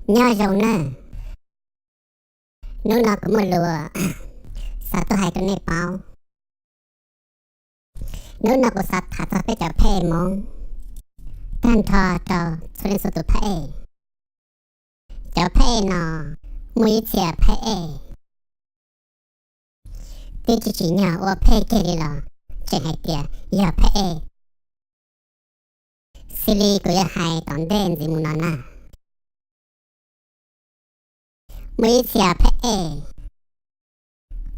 Nyob zoo nawb. Hnub no kuv muaj lus xav tuaj hais rau nej paub. Hnub no kuv xav tham txog peb cov phab ej Hmoob, tag nrho rau txhua leej txhua tus phab ej. Cov phab ej no muaj ib txhia phab ej twb tsis tsim nyog ua phab ej kiag li los tseem hais tias yog phab ej. Xws li kuv yuav hais tom ntej ntxiv mus no na, muaj ib txhia phab ej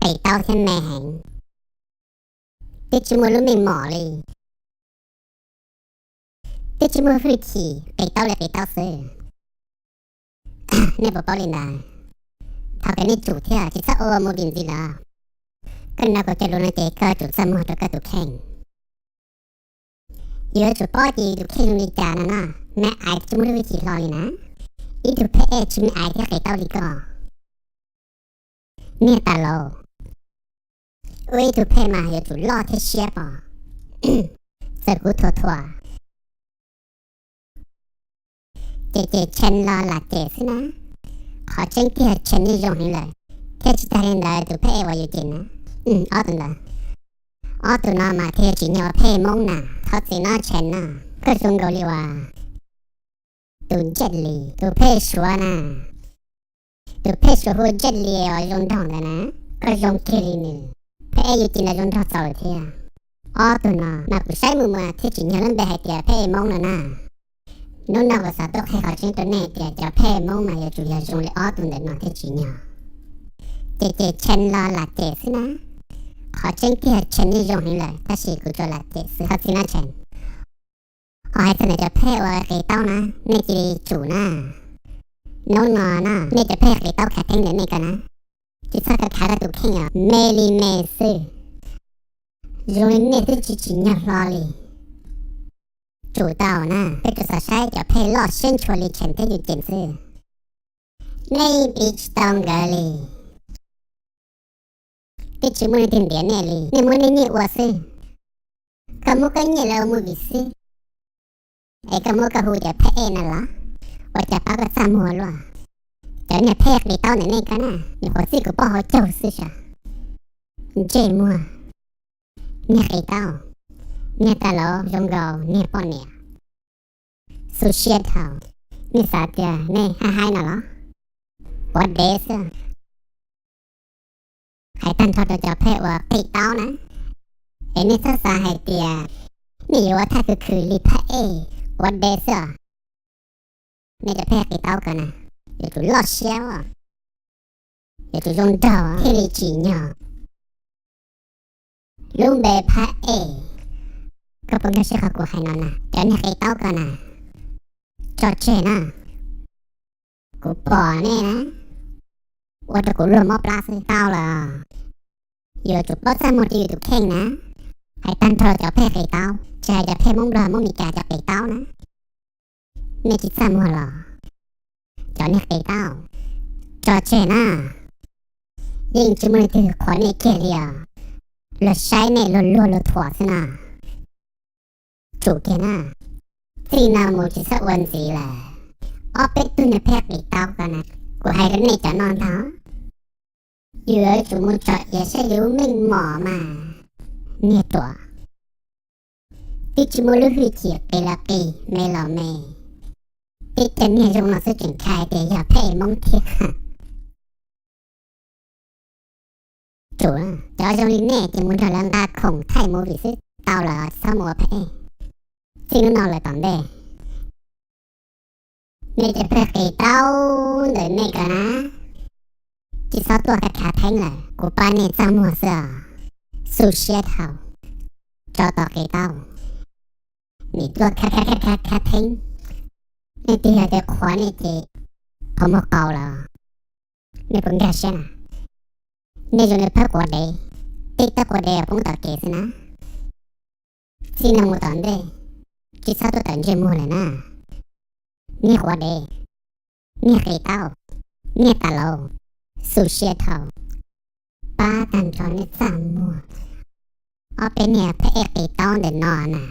qis taub thiab me heev, twb tsis muaj lub meej mom li, twb tsis muaj hwj chim, qis taub li qis taub xwb. Nej puas paub li ntawd? Thaum kawg nej tsum thiab tsis txhob ua movie ntxiv lawm. Koj hnov kuv cov lus no ces koj tsum txaj muag rau koj tus kheej. Yuav tsum paub ces tus kheej zoo li cas no na. Me aiv twb tsis muaj lub hwj chim hlo li na. Ib tug phab ej tsis me aiv thiab qis taub li koj, niag tas laus. Ua ib tug phab ej mas yuav tsum loj thiab siab pom. Txawm kuv thuam thuam ces ces Tshee los lam cem xwb na. Qhov tseeb kiag Tshee yeej zoo heev lawm, thiab tsis tag li ntawd tus phab ej uas yus cem na, ob tug ntawd, ob tug no mas thiaj tsim nyog ua phab ej Hmoob na. Thov txim no Tshee na, koj zoo nkaus li uas tus Jet Li, tus phab ej Suav na. Tus phab ej Suav hu Jet Li uas zoo nraug ntawd na, koj zoo kiag li nws. Phab ej yus cem los zoo nraug txaus lawm thiab. Ob tug no mas kuv saib mus mas thiaj tsim nyog lub npe hais tias phab ej Hmoob no na. Hnub no kuv xav tuaj qhia qhov tseeb rau nej tias cov phab ej Hmoob mas yuav tsum yog zoo li ob tug ntawm no thiaj tsim nyog. Ces ces Tshee los lam cem xwb na. Qhov tseeb kiag Tshee yeej zoo heev lawm tab sis kuv tsuas lam cem xwb, thov txim na Tshee. Ho hais txog ntawm cov phab ej uas qis taub na, nej cia li tsum na. Hnub no na nej cov phab ej qis taub khav theeb ntawm nej ko na, tsis txhob khav khav koj tus kheej os, me li me xwb. Zoo li nej twb tsis tsim nyog hlo li. Tsum tau na, peb tsuas xav saib cov phab ej loj siab ntshua li Tshee thiab yus cem xwb. Nej piv tsis tau nkawd li. Twb tsis muaj leej twg ntiav nej li, nej muab nej nyiaj ua xwb. Koj muab koj nyiaj los ua movie xwb, es koj muab koj hu cov phab ej no los? Ua cas pab koj txaj muag luaj. Cov niag phab ej qis taub ntawm nej ko na, nyuam qhuav txij kuv poj hauv caug xwb sav. Ntsej muag, niag qis taub, niag tas laus zoo nkaus niag poj niam. Xu siab dhau, nej xav tias nej haj haib no los? Quav dev xwb. Hais tag nrho rau cov phab ej uas qis taub na, es nej txhob xav hais tias nej yuav ua thaj khwv khwv li phab ej, quav dev xwb os. Nej cov phab ej qis taub ko na, yuav tsum loj siab, yuav tsum zoo nraug thiaj li tsim nyog lub npe phab ej. Koj puas nkag siab qhov kuv hais no na? Cov niag qis taub ko na, tso tseg na. Kuv pom nej na, ua rau kuv luag mob plab xwb tau lawm. Yuav tsum paub txaj muag rau yus tus kheej na. Hais tag nrho cov phab ej qis taub, tsis hais cov phab ej Hmoob Nplog Hmoob Meskas cov qis taub na, nej tsis txaj muag los? Cov niag qis taub, tso tseg na. Yeej tsis muaj leej twg qhuas nej kiag li os. Luag saib nej luag luag luag thuam xwb na. Tsum kiag na, txij no mus tsis txhob ua ntxiv lawm. Ob peb tug niag phab ej qis taub ko na, kuv hais rau nej cov noj ntag, yus yuav tsum mus tsom iav saib yus meej mom mas. Niag ruam, twb tsis muaj lub hwj chim, qis los qis, me los me, twb cov niag zoo no xwb tseem hais tias yog phab ej Hmoob thiab. Tsum, cov zoo li nej ces mus nrog lawv nqa khoom thaij movie xwb tau lawm, txhob mus ua phab ej. Txij hnub no lawm tom ntej, nej cov phab ej qis taub ntawm nej ko na, tsis txhob tuaj khav khav theeb lawm, kuv pab nej txaj muag xwb os. Xu siab dhau, tsov tom qis taub, nim tuaj khav khav khav khav theeb. Nej tiag, yog tias qhuas nej ces qhov muag qau lawm. Nej puas nkag siab na? Nej zoo li phab quav dev, tib tag quav dev poob tom kev xwb na. Txij no mus tom ntej, tsis txhob tuaj tawm ntsej muag lawm na. Niag quav dev, niag qis taub, niag tas laus, xu siab dhau, pab tag nrho nej txaj muag. Ob peb niag phab ej qis taub ntawm no na,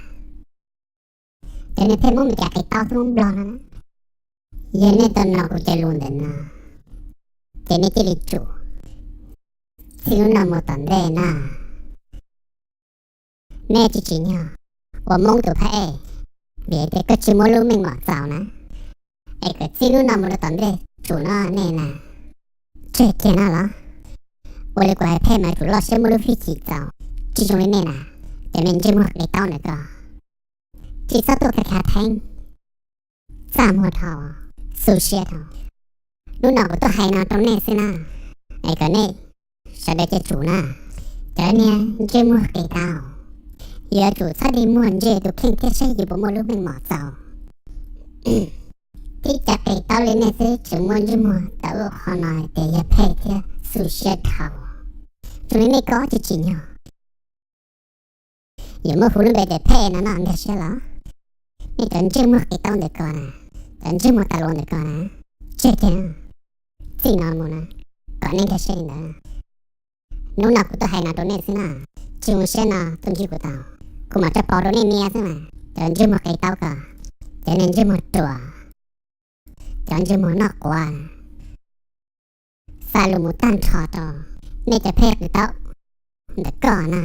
cov niag phab ej Hmoob Meskas qis taub thiab Hmoob Nplog no na, Yog nej tau hnov kuv cov lus ntawm no, ces nej cia li tsum txij hnub no mus tom ntej na. Nej tsis tsim nyog ua Hmoob tus phab ej, vim tias koj tsis muaj lub meej mom txaus na, es kom txij hnub no mus rau tom ntej tsum no nej na. Tseg kiag no los? Ua li kuv hais phem mas tsum loj siab muaj lub hwj chim txaus, tsis zoo li nej na. Cov me ntsej muag qis taub ntawm ko, tsis txhob tuaj khav khav theeb, txaj muag dhau, xu siab dhau. Hnub no kuv tuaj hais no rau nej xwb na, es kom nej sawv daws cia tsum na. Cov niag ntsej muag qis taub, yuav tsum txhob dig muag ntsia tus kheej thiab saib yus puas muaj lub meej mom txaus. Tib cov qis taub li nej xwb tseem muaj ntsej muag tawm lub qhov no hais tias yog phem thiab xu siab dhau. Zoo li nej ko tsis tsim nyog yuav muab hu lub npe tias phem no no nkag siab los? Nej cov ntsej muag qis taub ntawm ko na, cov ntsej muag tas luas ntawm ko na, tseg kiag txij no mus na, kom nej nkag siab li ntawd. Hnub no kuv tuaj hais no rau nej xwb na, tsis zoo siab no tuaj ntsib kuv tau, kuv mam tso pauv rau nej nias xwb mas. Cov ntsej muag qis taub ko, cov niag ntsej muag ruam, cov ntsej muag noj quav, xa lus mus tag nrho rau nej cov phem qis taub ntawm ko na.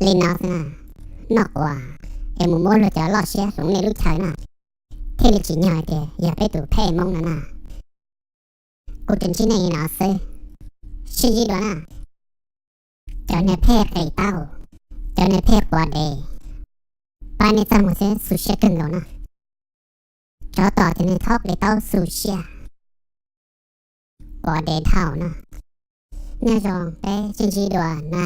Li no xwb na, noj quav es mus muab luag cov loj siab hloov nej lub chaw na, thiaj li tsim nyog hais tias yog peb tus phej Hmoob no na. Kuv tseem ntsib nej li no xwb, sib ntsib dua na. Cov niag phej qis taub, cov niag phej quav dev, pab nej txaj muag thiab xu siab kawg nkaus na. Tsov tom cov niag thaub qis taub xu siab quav dev dhau na. Nyob zoo peb sib ntsib dua na.